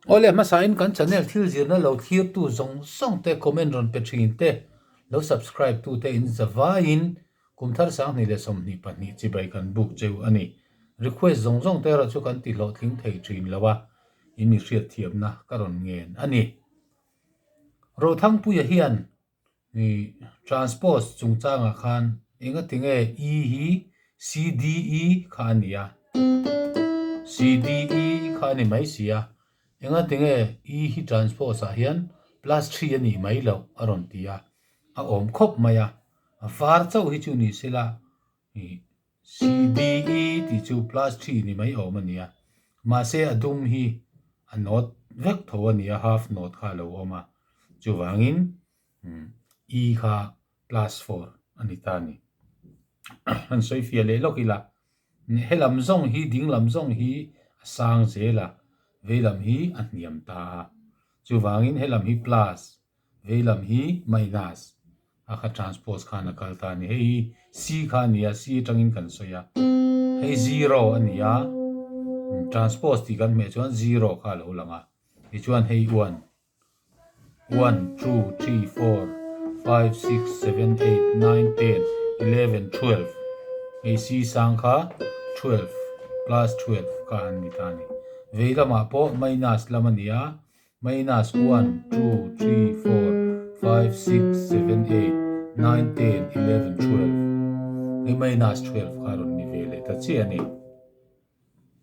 Awle hmasain kan channel thil zirna lo thlirtu zawng zawng te comment rawn pe thin te lo subscribe tu te in zavaiin kum thar 2022 chibai kan buk cheu a ni. Request zawng zawng te erawh chu kan ti hlawhtling thei thin lo a, in mi hriatthiamna ka rawn ngen a ni. Rothangpuia hian I transpose chungchangah khan engati nge E hi CDE kha a ni a, CDE kha a ni mai si a, engati nge E hi transpose ah hian plus three a nih mai loh a rawn ti a, a awm khawp mai a, a var chauh hi chu ni sela i CDE tih chu plus three ni mai awm a ni a, mahse a dum hi a note vek tho a ni a, half note kha a lo awm a, chuvangin E kha plus four a ni ta a ni. Han sawi fiah leh lawk ila, he lam zawng hi ding lam zawng hi a sang zel a, vei lam hi a hniam ta a, chuvangin he lam hi plus Vei lam hi minus a kha transpose khan a kal ta a ni. Hei hi C kha a ni a, C atangin kan sawi a. Hei zero a ni a, transpose tih kan hmeh chuan zero kha a lo lang a. Tichuan hei one, one, two, three, four, five, six, seven, eight, nine, ten, eleven, twelve. Hei C sang kha twelve plus twelve kha an ni ta a ni. Vei lamah pawh minus lam a ni a, Minus one, two, three, four, five, six, seven, eight, nine, ten, eleven, twelve. Hei minus twelve kha rawn ni ve leh ta chiah a ni.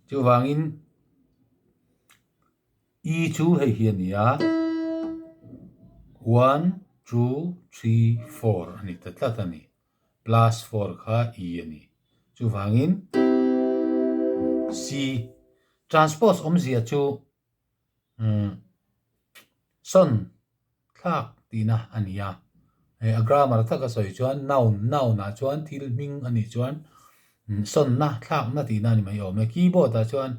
Chuvangin E chu hei hi a ni a, one, two, three, four a ni ta tlat a ni. Plus four kha E a ni. Chuvangin C transpose awmzia chu Sawn thlak tihna a ni a, a grammar taka sawi chuan noun noun ah chuan thil hming a nih chuan sawnna thlakna tihna a ni mai awm e. Keyboard ah chuan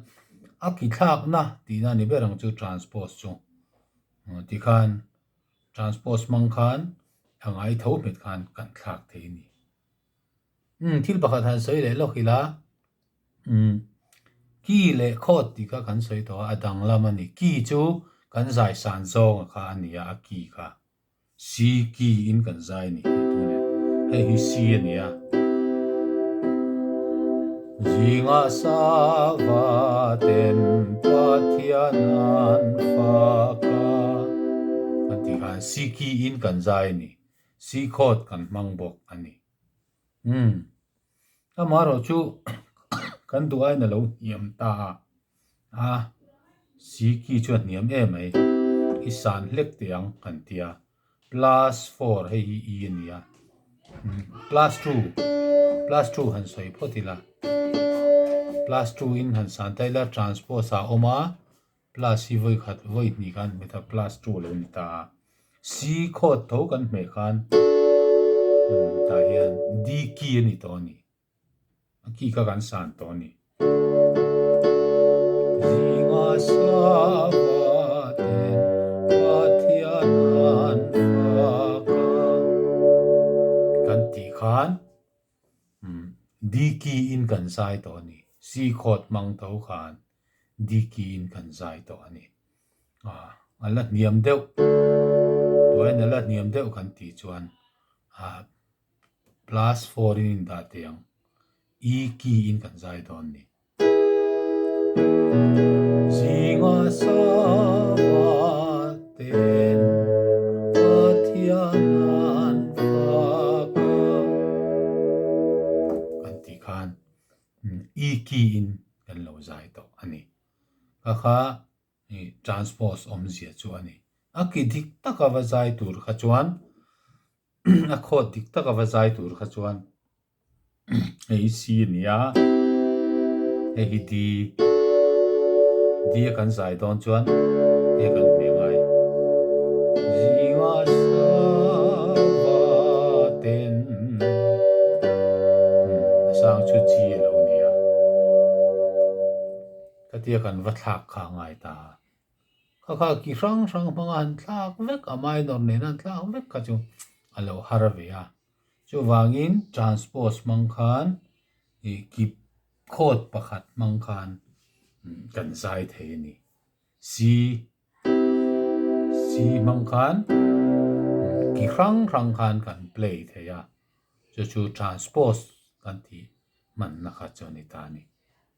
a ki thlakna tihna a ni ber ang chu transpose chu tikhan transpose hmang khan a ngai tho hmet khan kan thlak thei a ni. Thil pakhat han sawi leh lawk ila. Umm ki leh khawt tih kha kan sawi tawh a, a danglam a ni. Ki chu kan zai san zawnga kha a ni a, a ki kha. C ki in kan zai a ni hei tu nen. Hei hi C a ni a. Zinga sava ten Pathian an fak a. Kan tih khan C ki in kan zai a ni. C khawt kan hmang bawk a ni. Umm. Amaherawh chu kan duh aiin a lo hniam ta a, a siki chu a hniam em mai, i san hlek teh ang kan ti a, plus four hei hi e a ni a, plus two, plus two han sawi phawt ila, plus two in han san ta ila transpose ah a awm a, Plus hi vawi khat vawi hnih khan hmet a plus two a lo ni ta a. C chord tho kan hmeh khan tah hian D key a ni tawh a ni. A key kha kan san tawh a ni. Zinga sava ten Pathian an fak a kan tih khan D key in kan zai tawh a ni. C chord hmang tho khan Diki in kan zai tawh a ni. Ah, a la hniam deuh. Tuain a la hniam deuh kan tih chuan ah plus four in in dah teh ang. E key in kan zai dawn ni. Zinga sava ten Pathian an fak a kan tih khan E key in kan lo zai tawh a ni. Kha kha transpose awmzia chu a ni. A ki dik taka va zai tur kha chuan a khawt dik taka va zai tur kha chuan hei hi C a ni a, hei hi D, D a kan zai dawn chuan he kan hmeh ngai. Zinga sava ten a sang chu G a lo ni a, khatia kan va thlak kha a ngai ta a, kha kha ki hrang hrang hmanga han thlak vek a minor nena han thlak vek kha chu a lo har ve a, chuvangin transpose hmang khan ih ki chord pakhat hmang khan kan zai thei a ni. C. C hmang khan ki hrang hrang khan kan play thei a, chu chu transpose kan tih hmanna kha chu a ni ta a ni.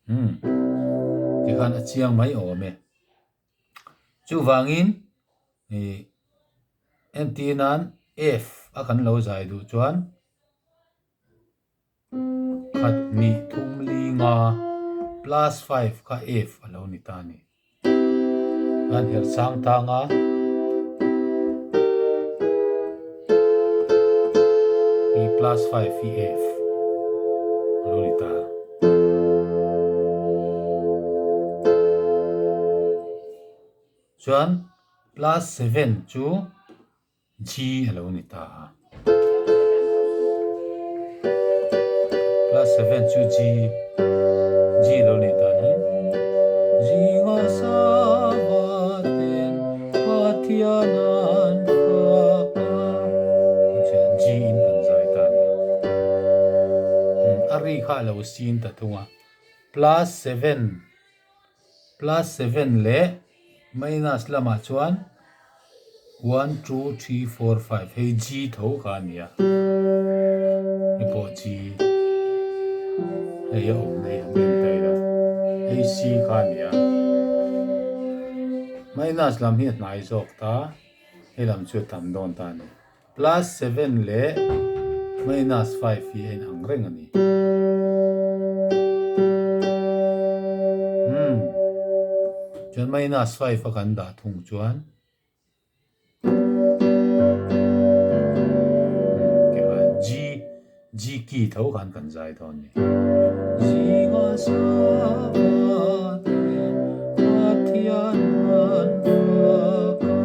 Umm tikhan a chiang mai awm e. Chuvangin ih entir nan F a kan lo zai duh chuan Khat hnih thum li nga plus 5 kha F a lo ni ta a ni. An herh sang tang a. Hi plus 5 hi F a lo ni ta. Chuan plus 7 chu G a lo ni ta a. Plus 7 chu G, G a lo ni ta ni. Zinga sava ten Pathian an fak a. Chuan G in kan zai ta ni. A ri kha a lo sin ta thung a. Plus 7, plus 7 leh Minus lamah chuan one two three four five hei G tho kha a ni a, hei pawh G hei a awmna hi an en ta ila hei C kha a ni a, minus lam hi a hnai zawk ta hei lam chu a tam dawn ta a ni. Plus 7 leh minus 5 hi a inang reng a ni. Umm. Chuan minus 5 a kan dah thung chuan Umm G G key tho khan kan zai dawn a ni. Zinga sava te Pathian an fak a.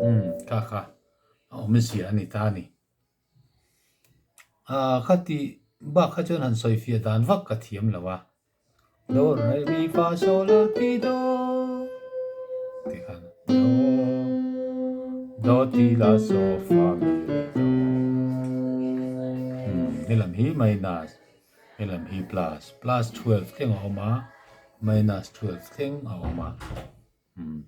Umm kha kha a awmzia a ni ta a ni. Ah khati bak kha chuan han sawi fiah dan vak ka thiam lo a. Do re mi fa sol la ti do ti khan do do ti la so fa mi re do. Umm helam hi minus helam hi plus plus 12 thleng a awm a minus 12 thleng a awm a. Umm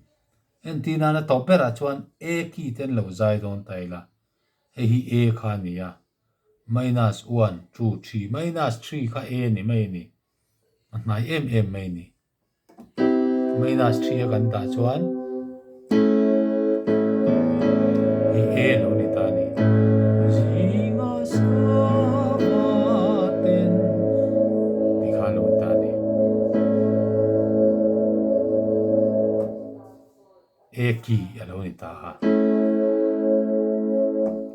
entir nana tawp berah chuan A key te an lo zai dawn ta ila hei hi A kha a ni a minus 1 2 3 minus 3 kha A ni mai a ni a hnai em em mai a ni minus 3 a kan dah chuan hei A lo ni ta a ni zinga sava ten tih kha a lo ni ta a ni. A key a lo ni ta a.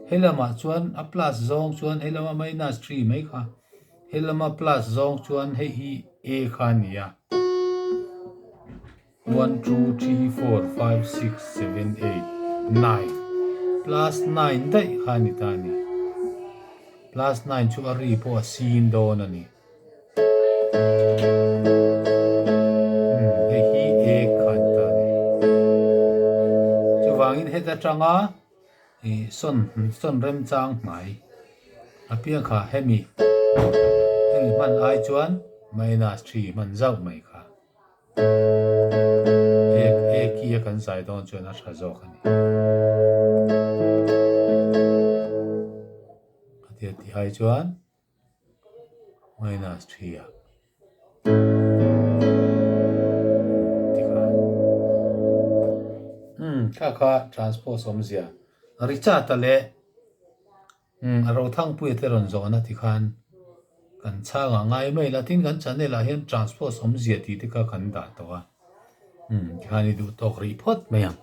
He lamah chuan a plus zawng chuan he lama minus 3 mai kha he lama plus zawng chuan hei hi A kha a ni a. 1 2 3 4 5 6 7 8 9 plus 9 daih kha a ni ta a ni. Plus 9 chu a ri pawh a sin dawn a ni. Hei hi A kha a ni ta a ni. Chuvangin heta tanga ih sawn sawn remchang hmai a piang kha hemi hemi hman ai chuan minus 3 hman zauh mai kha. A A key a kan zai dawn chuan a tha zawk a ni. A tia tih ai chuan minus 3 a tikhan umm kha kha transpose awmzia Richard a leh umm a Rothangpuia te rawn zawhna tikhan kan chhangah ngai mai la tin kan channel ah hian transpose awmzia tih te kha kan dah tawh a umm tikhan i duh tawk rih phawt mai ang.